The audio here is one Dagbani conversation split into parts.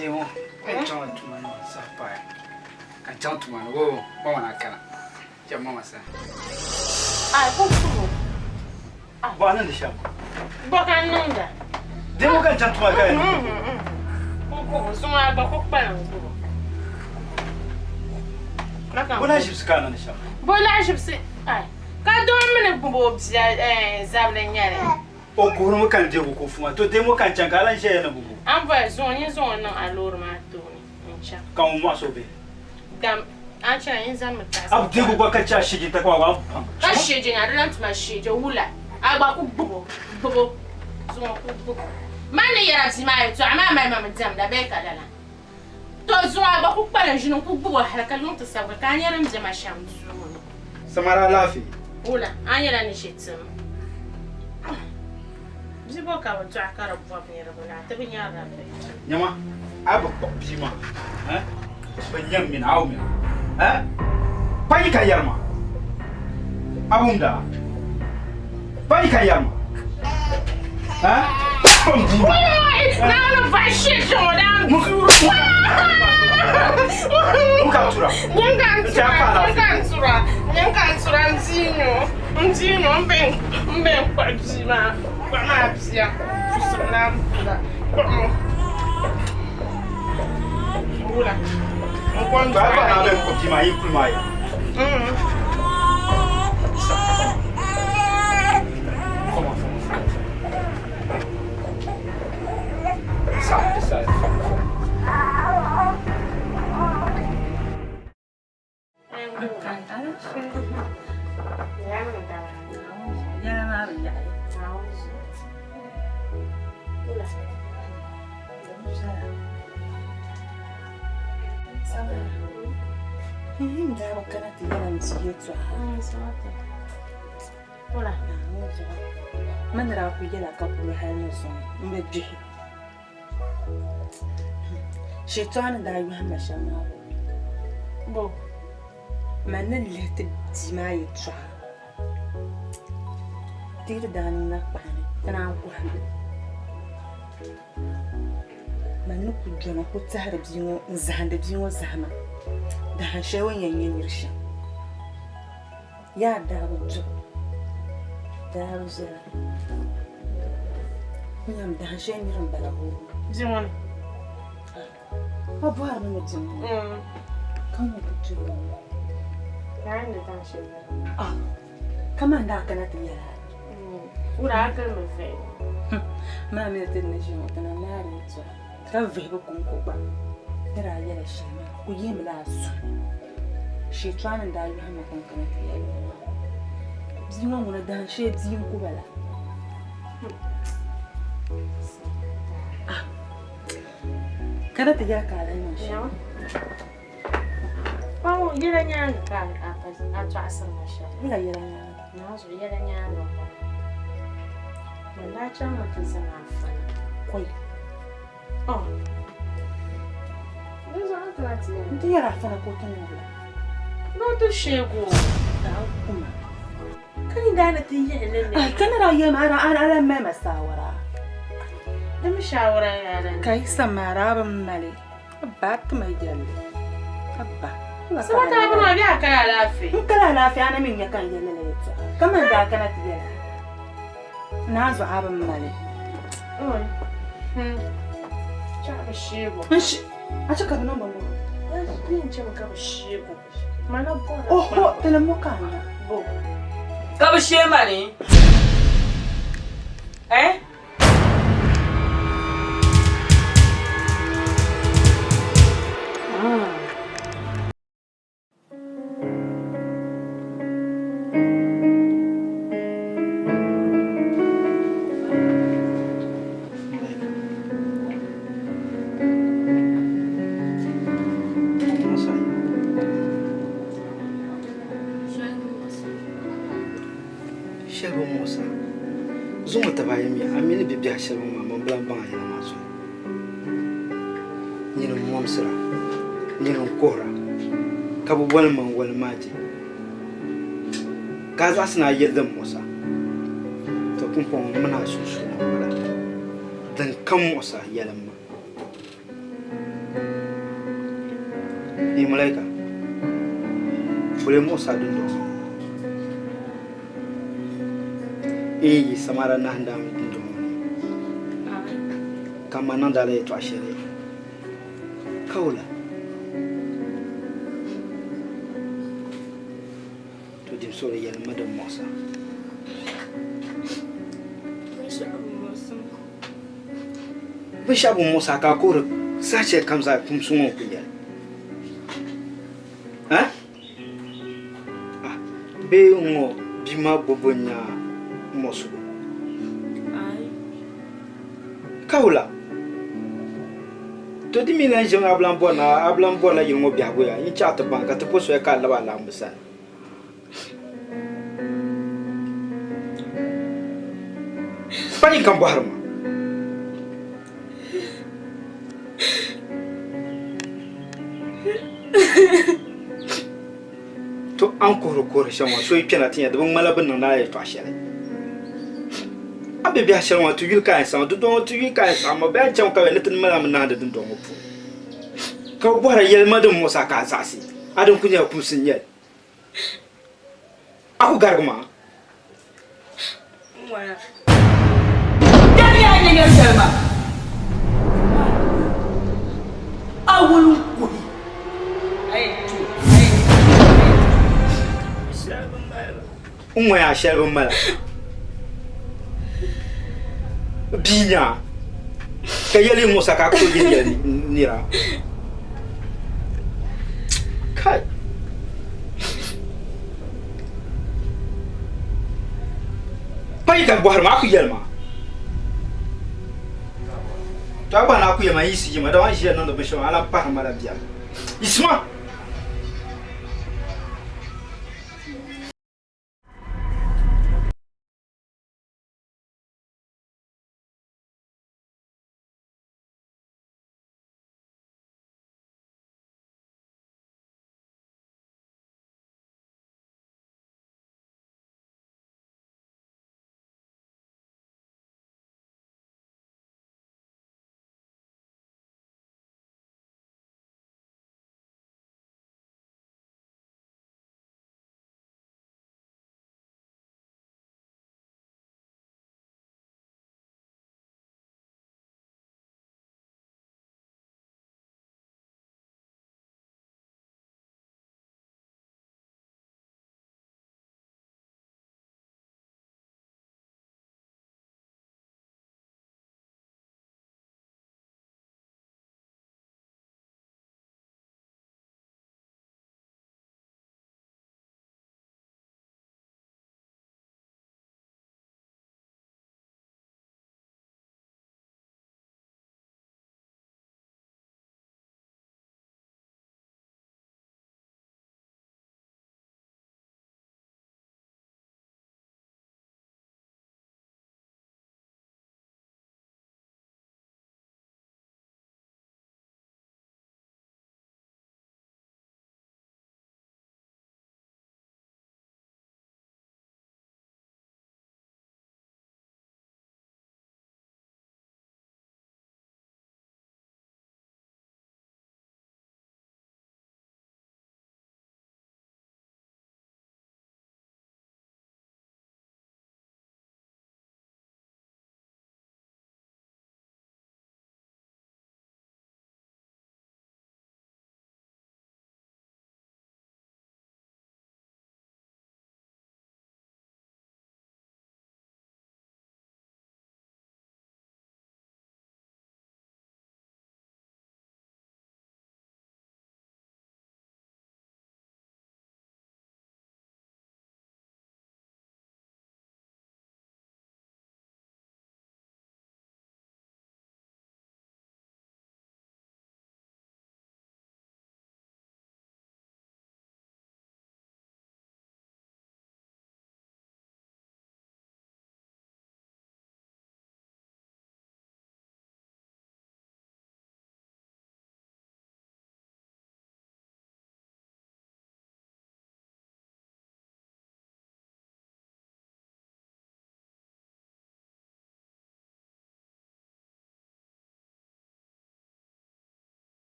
Demo, n chaŋ tuma ni saha paai ka n chaŋ tuma ni o mama na kana chɛ mama sani. Ai ku kuro. Bɔ a niŋdi shɛm? Bɔ ka n niŋda? Demo ka n chaŋ tuma ka yɛn Ku kuro zuŋɔ a gba ku kpalim gbubo. Bɔ lahiʒibisi ka a niŋdi shɛm? Bɔ lahiʒibisi? Ai ka doo mini gbubi o bia zabili n-nyɛ li. O kuhirimi ka n deegi o kofu maa. To deemo ka n chaŋ ka a lan ʒɛya ni bubu. A ni bɔri zuŋɔ nyin zaŋ o niŋ a loori maa tooni n-chaŋ. Ka ŋun mɔɣisi o bihi. Dam a ni chana nyin zaŋmi taɣisi A bi deegi o gba ka chɛ a shɛjinta ka maa gba a ni baŋ. Ka shɛjina di lan tuma shɛja wula a gba ku gbib o gbib o zuŋɔ ku gbib o. Man ni yɛra bia maa yɛtɔɣa maa mali ma mi diɛmda bee ka lala. To zuŋɔ a gba ku kpalim ʒini n-ku gbib o hal ka yuŋ ti sabigi ka a nya din be ma shɛm duu ŋɔ ni. Samara alaafee. Wula, a nyɛla ni ʒe tim. Bia bɔ ka bɛ dɔɣi ka di bɔbi niriba la, ti bi nyarila bɛ. Nyama, a bi kpuɣi bia maa, eh? Bɛ nyam mini a wumya, eh? Pa yi ka yɛri ma, a wumda? Pa yi ka yɛri ma, eh? Kpam bia maa. Naawuni bahi shee kpɛŋɔ daa n tuura. N ka tura. N ka n tura, n ka n tura, n ka n tura, n bia nyo, n bia nyo, n bɛ n bɛ n kpuɣi bia maa, kpuɣi maa bia, pusim naa tura, kpuɣi mo. Wula, n ko n tura. Ba na bɛ n kpuɣi bia maa, yi kuli maa ya. Come on, come on, come on. N daa bi kana ti yɛla n bia yɛltɔɣa. Ma ni daa kuli yɛla ka kuli hali ni zuŋɔ m bi gbihi. Shitɔɣu ni daa yɔhim ma shɛm maa bɔ? Man ni lihi ti bia maa yɛltɔɣa ti yi ti daa niŋ nakpahi ni ti naan kɔhi li. Man ni kuli dɔni n-kuli tɛhiri bia ŋɔ n-zahindi bia ŋɔ zahima dahin shɛli o ni yɛn nyɛ nir shɛm. Yaa daa bi duɣi, daa bi viɛla. N nyam dahin shɛli nira m-bala hoo. Bia ŋɔ ni. A bɔhiri mi ni bia ŋɔ ni ka ŋɔ bi duɣi ŋɔ. Yaa ni dahin shɛli nira. Ah, kaman daa kana ti yɛli a. Wura a gili mi vihi. Maa mi ti ni ʒi ŋɔ ti na naari yɛltɔɣa ka vihi bi kɔŋko gba ni daa yɛla shɛli maa ku yihimi la a suhu ni. Shitɔɣu ni daa yɔhi ma ka n kana ti yɛli o maa, bia ŋɔ ŋuna dahin shee bia n-ku ba la. Ah, kana ti yɛli ka a lahi niŋ shɛm. Paŋ yɛla nyaaŋa ka a tɔɣisiri ma shɛm. Wula yɛla nyaaŋa? Naanzuhi yɛla nyaaŋa m-bɔŋɔ. Man daa chaŋmi ti zaŋ afana. Kɔi. Oh. Di zuɣu a kana ti yɛli. N ti yɛli afana ka o ti niŋ wula? Ni o ti sheeg o. Daa kuma. Ka ni daa ni ti yihi li ni. Ka ni daa yɛli ma a lan mali ma saawara. Di mi saawara yaa lan. Ka yi samara a bi mali. A ba ti ma yɛlli. A ba. Sabata a bini maa bɛ a kali alaafee? N kali alaafee a na mi nya ka n yɛli lala yɛltɔɣa. Kaman daa kana ti yɛli a. Naanzuɣu a bi mali. Chɛ ka bɛ sheeg o. N shi. A chɛ ka bɛ niŋ bambɔŋɔ. Bɛ ni chɛmi ka bɛ sheeg o. Mana bɔra. Oho, ti ni mo ka a nya. Bo. Ka bɛ shee ma ni? Eh? Shɛli bi muɣisa. Zuŋɔ taba ayi mi, a mi ni bɛ biɛhi shɛli ŋɔ maa, man bi lan baŋ a yɛla maa zuɣu. Nyini m-mɔmsira, nyini n-kuhira, ka bi wali man wali maa je. Ka a zaɣisi ni a yɛli din muɣis a. To pumpɔŋɔ m mini a sunsuuni m-bala. Din kam muɣis a, yɛlim ma. Ni malaika, boli muɣis a dundɔŋ ni. Eei samara nahindaami dundɔŋ ŋɔ ni, ka ma niŋdi a la yɛtɔɣ shɛli ka wula? To dim suhuri yɛli ma din muɣis a. Binshɛɣu bi muɣis a ka a kuhiri saha shɛli kam zaa kumsi ŋɔ n-kuli nyɛli. Ha? Ah, bee ŋ-ŋɔ bia maa gbubbu n-nya muɣisigu? Ka wula? To di mi lan ʒimi a bi lan bɔri ni a bi lan bɔrila yili ŋɔ biɛhigu ya? N chaɣ ti baŋ ka ti po soya ka a lab a laɣimbu sani. Pa nyin ka m bɔhiri ma. To a ni kuhiri kuhiri shɛm maa, so yi kpɛna ti nya di bi ŋmanila bɛ niŋdi a yɛtɔɣ shɛli. A ni be biɛhi shɛli maa, ti yuli ka a yɛn saɣim, dundɔŋ ŋɔ ti yuli ka a yɛn saɣim ma, bɛ yɛn chaŋmi ka bɛ ni ti mali a mi naandi dundɔŋ ŋɔ puuni. Ka bɛ bɔhiri a, Yɛlima din muɣis a ka a zaɣisi, a din kul nyɛla kumsi n-nyɛ li. A ku garigi ma? Dariya n nyɛ shɛli maa, a wuli n-kuhi a yɛn ti o, a yɛn ti o, a yɛn ti o. N ŋɔya shɛli bi mala bia nya ka yɛli musa ka a ku tooi yɛli yɛli nira kai. Pa yi ka bɔhiri ma, a ku yɛli ma. To a gba ni a ku yɛli ma, yiɣisi yima, dama a ni ʒiya niŋdi binshɛɣu maa, a lan pahiri ma la biɛri. Yiɣisima!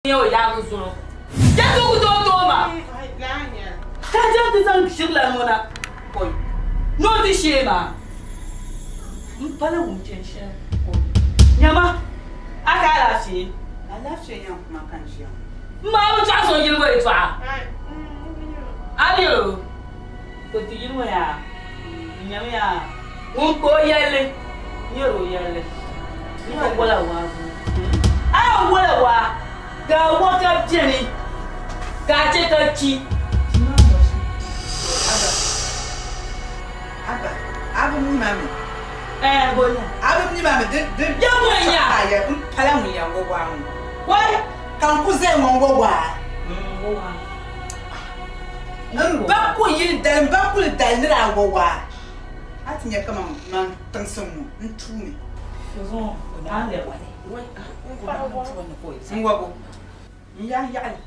Nyɛ o yaagi zuɣu. Chɛ ka o ku tooi tooi ma. Ka chaŋ ti zaŋ shirila ŋɔ na pɔi ni o ti shee maa. M pala wum chani shɛli pɔi. Nyama, a ka alaafee? Alaafee yɛn kuma ka n ʒiya ŋɔ. M ma, a bi tɔɣis o yili ŋɔ yɛtɔɣa? A bi yɛl o, To ti yili ŋɔ yaa, n nyami yaa, ŋun kpa o yɛlli, nyɛr o yɛlli. N yɛn wala waa zuŋɔ. A yɛn wala waa ka a wa ka beni ka a chɛ ka kpi. Abba, Abba, a bi mi ma mi. Ɛɛh, bo nya. A bi mi ma mi, din, din, Ya bo nya. A yɛ, m pala ŋun yɛn wa waa ŋɔ. Wai! Ka n ku zaya ŋɔ n-wa waa. N wa waa. N ba ku yili dali, m ba kuli dali ni daa wa waa. A ti nya kaman man tiŋsi ŋ-ŋɔ n-tuumi. N wa bo? N yaa yaɣili.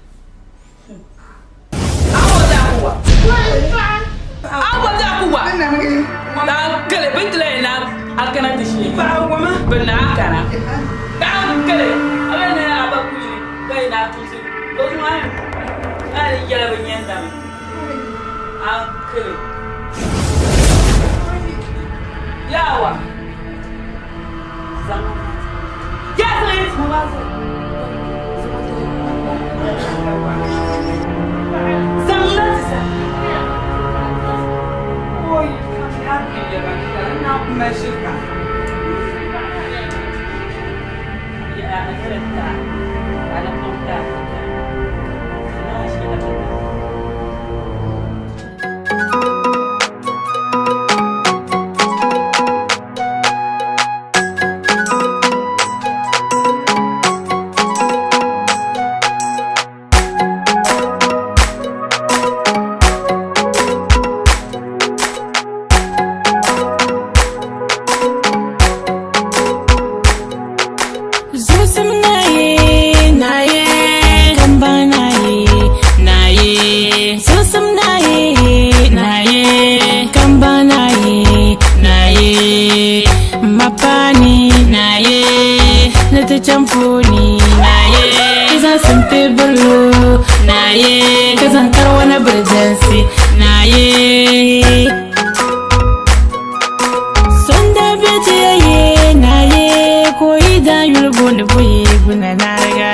Zusim naye, naye, kamba naye, naye. Zusim naye, naye, kamba naye, naye. Mapani naye, nati chamfuni naye. Kazan simpe bulu naye, kazan karwana burjansi naye. Sonda beti ye naye, koyi da yulbu ni buyi guna nariga.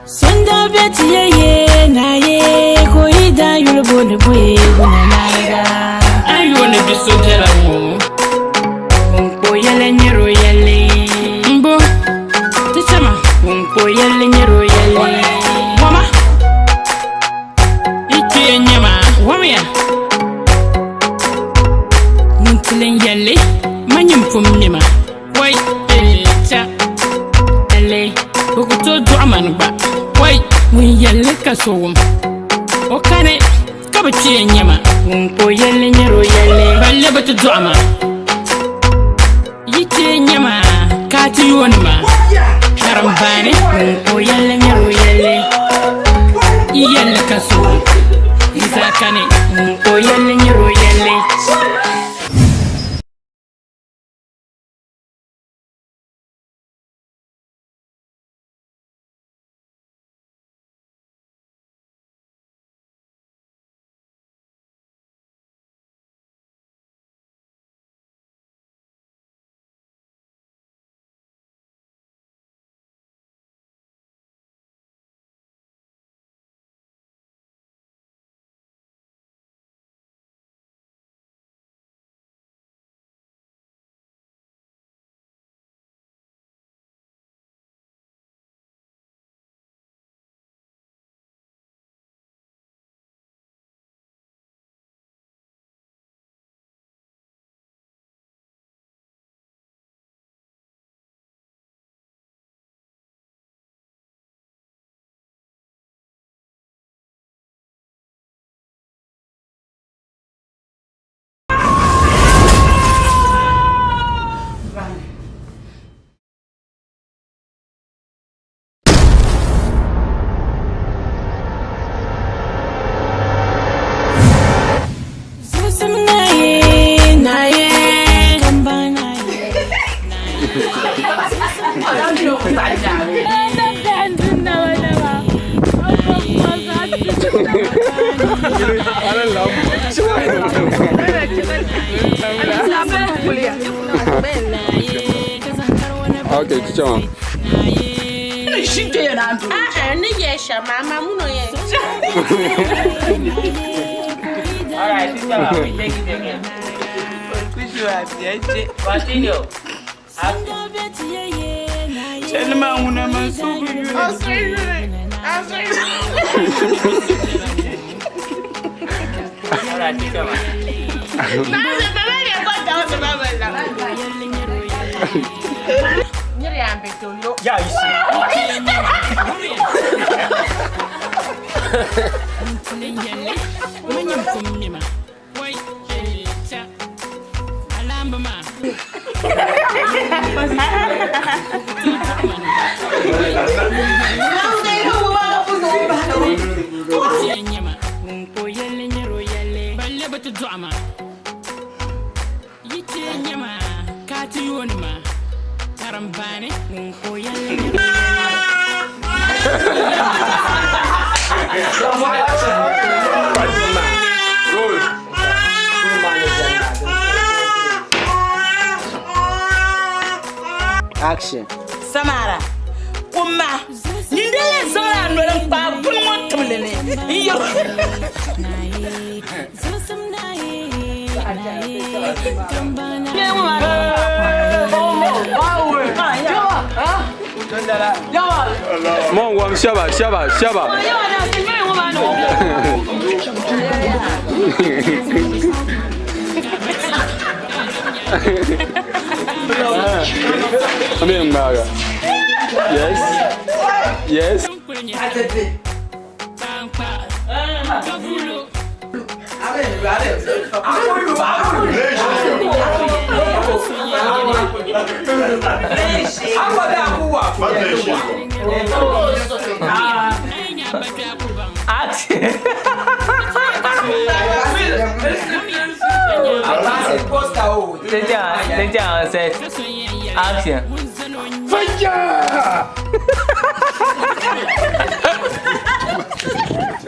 Sonda beti ye naye, koyi da yulbu ni buyi guna nariga. Ayo ne biso jala wo, unko yele nyero yele. Mbo, tichama, unko yele nyero yele. Wama, ike nyama, wamya. Ŋun tilin yɛlli ma nyin pum nima wai cha ele bɛ ku tooi dɔɣi mani gba wai ŋun yɛlli ka so wum o kani ka bɛ kpiya nyɛma ŋun ka o yɛlli nyɛri o yɛlli balle bɛ ti dɔɣi ma yi kpee nyɛma ka a ti yooni ma karimbaani ŋun ka o yɛlli nyɛri o yɛlli yi yɛlli ka so wum yi zaa kani ŋun ka o yɛlli nyɛri o yɛlli. Okay, chicha maa. Ni ʒi kpe ya naan duri. A'a, ni yɛ shɛm amaa mun o yɛn. All right, teacher ma, we take it again. Continue. Chani maa ŋuna man so bi yuli. All right, teacher ma. Yaa yi si. Roll. Action. Samara, kumma, nyin de yɛn zaŋla a noli n-kpaai buni ŋɔ tibili ni n-yɛl Mon wam shaba shaba shaba. Ame ŋmaaga. Yes. Yes. Action. Teacher, teacher, set. Action. Fire!